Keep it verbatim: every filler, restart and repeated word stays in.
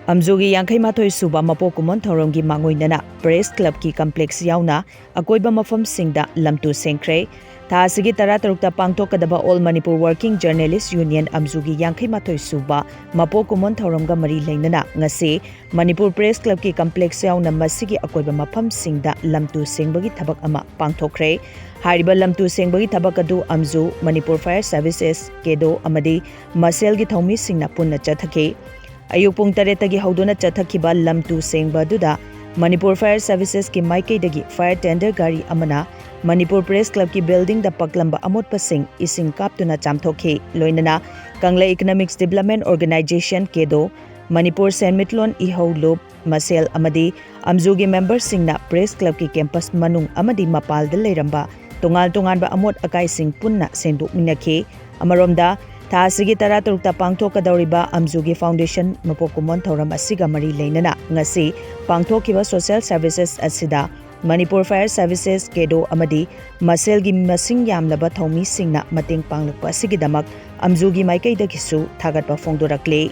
ꯑꯝꯖꯨꯒꯤ ꯌꯥꯡꯈꯩ ꯃꯥꯊꯣꯏ ꯁꯨꯕ ꯃꯄꯣꯛ ꯀꯨꯝꯑꯣꯟ ꯊꯧꯔꯝꯒꯤ ꯃꯥꯡꯑꯣꯏꯅꯅ Press Club ꯀꯤ complex ꯌꯥꯎꯅ ꯑꯀꯣꯏꯕ ꯃꯐꯝꯁꯤꯡꯗ ꯂꯝꯇꯨ ꯁꯦꯡꯈ꯭ꯔꯦ꯫ ꯊꯥ ꯑꯁꯤꯒꯤ ꯇꯔꯥ ꯇꯔꯨꯛꯇ ꯄꯥꯡꯊꯣꯛꯀꯗꯕ All Manipur Working Journalist Union ꯑꯝꯖꯨꯒꯤ ꯌꯥꯡꯈꯩ ꯃꯥꯊꯣꯏ ꯁꯨꯕ ꯃꯄꯣꯛ ꯀꯨꯝꯑꯣꯟ ꯊꯧꯔꯝꯒ ꯃꯔꯤ ꯂꯩꯅꯅ ꯉꯁꯤ Manipur Press Club ꯀꯤ complex ꯌꯥꯎꯅ ꯃꯁꯤꯒꯤ ꯑꯀꯣꯏꯕ ꯃꯐꯝꯁꯤꯡꯗ ꯂꯝꯇꯨ ꯁꯦꯡꯕꯒꯤ ꯊꯕꯛ ꯑꯃ ꯄꯥꯡꯊꯣꯛꯈ꯭ꯔꯦ꯫ ꯍꯥꯏꯔꯤꯕ ꯂꯝꯇꯨ ꯁꯦꯡꯕꯒꯤ ꯊꯕꯛ ꯑꯗꯨ ꯑꯝꯖꯨ, Manipur Fire Services, ꯀꯦꯗꯣ ꯑꯃꯗꯤ ꯃꯁꯦꯜꯒꯤ ꯊꯧꯃꯤꯁꯤꯡꯅ ꯄꯨꯟꯅ ꯆꯠꯊꯈꯤ꯫ ꯑꯌꯨꯛ ꯄꯨꯡ ꯇꯔꯦꯠꯇꯒꯤ ꯍꯧꯗꯨꯅ ꯆꯠꯊꯈꯤꯕ ꯂꯝꯇꯨ ꯁꯦꯡꯕ ꯑꯗꯨꯗ Manipur Fire Services ꯀꯤ ꯃꯥꯏꯀꯩꯗꯒꯤ fire tender ꯒꯥꯔꯤ ꯑꯃꯅ Manipur Press Club ꯀꯤ building ꯗ ꯄꯛꯂꯝꯕ ꯑꯃꯣꯠꯄꯁꯤꯡ ꯏꯁꯤꯡ ꯀꯥꯞꯇꯨꯅ ꯆꯥꯝꯊꯣꯛꯈꯤ꯫ ꯂꯣꯏꯅꯅ ꯀꯪꯂꯩ Economics Development Organization, ꯀꯦꯗꯣ, ꯃꯅꯤꯄꯨꯔ ꯁꯦꯟꯃꯤꯠꯂꯣꯟ ꯏꯍꯧ ꯂꯨꯞ, ꯃꯁꯦꯜ ꯑꯃꯗꯤ ꯑꯝꯖꯨꯒꯤ member ꯁꯤꯡꯅ Press Club ꯀꯤ campus ꯃꯅꯨꯡ ꯑꯃꯗꯤ ꯃꯄꯥꯜꯗ ꯂꯩꯔꯝꯕ ꯇꯣꯉꯥꯟ ꯇꯣꯉꯥꯟꯕ ꯑꯃꯣꯠ ꯑꯀꯥꯏꯁꯤꯡ ꯄꯨꯟꯅ ꯁꯦꯡꯗꯣꯛꯃꯤꯟꯅꯈꯤ꯫ ꯑꯃꯔꯣꯝꯗ, ꯊꯥ ꯑꯁꯤꯒꯤ ꯇꯔꯥ ꯇꯔꯨꯛꯇ ꯄꯥꯡꯊꯣꯛꯀꯗꯧꯔꯤꯕ ꯑꯝꯖꯨꯒꯤ Foundation ꯃꯄꯣꯛ ꯀꯨꯝꯑꯣꯟ ꯊꯧꯔꯝ ꯑꯁꯤꯒ ꯃꯔꯤ ꯂꯩꯅꯅ ꯉꯁꯤ ꯄꯥꯡꯊꯣꯛꯈꯤꯕ social services ꯑꯁꯤꯗ Manipur Fire Services, ꯀꯦꯗꯣ ꯑꯃꯗꯤ ꯃꯁꯦꯜꯒꯤ ꯃꯁꯤꯡ ꯌꯥꯝꯂꯕ ꯊꯧꯃꯤꯁꯤꯡꯅ ꯃꯇꯦꯡ ꯄꯥꯡꯂꯛꯄ ꯑꯁꯤꯒꯤꯗꯃꯛ ꯑꯝꯖꯨꯒꯤ ꯃꯥꯏꯀꯩꯗꯒꯤꯁꯨ ꯊꯥꯒꯠꯄ ꯐꯣꯡꯗꯣꯔꯛꯂꯤ꯫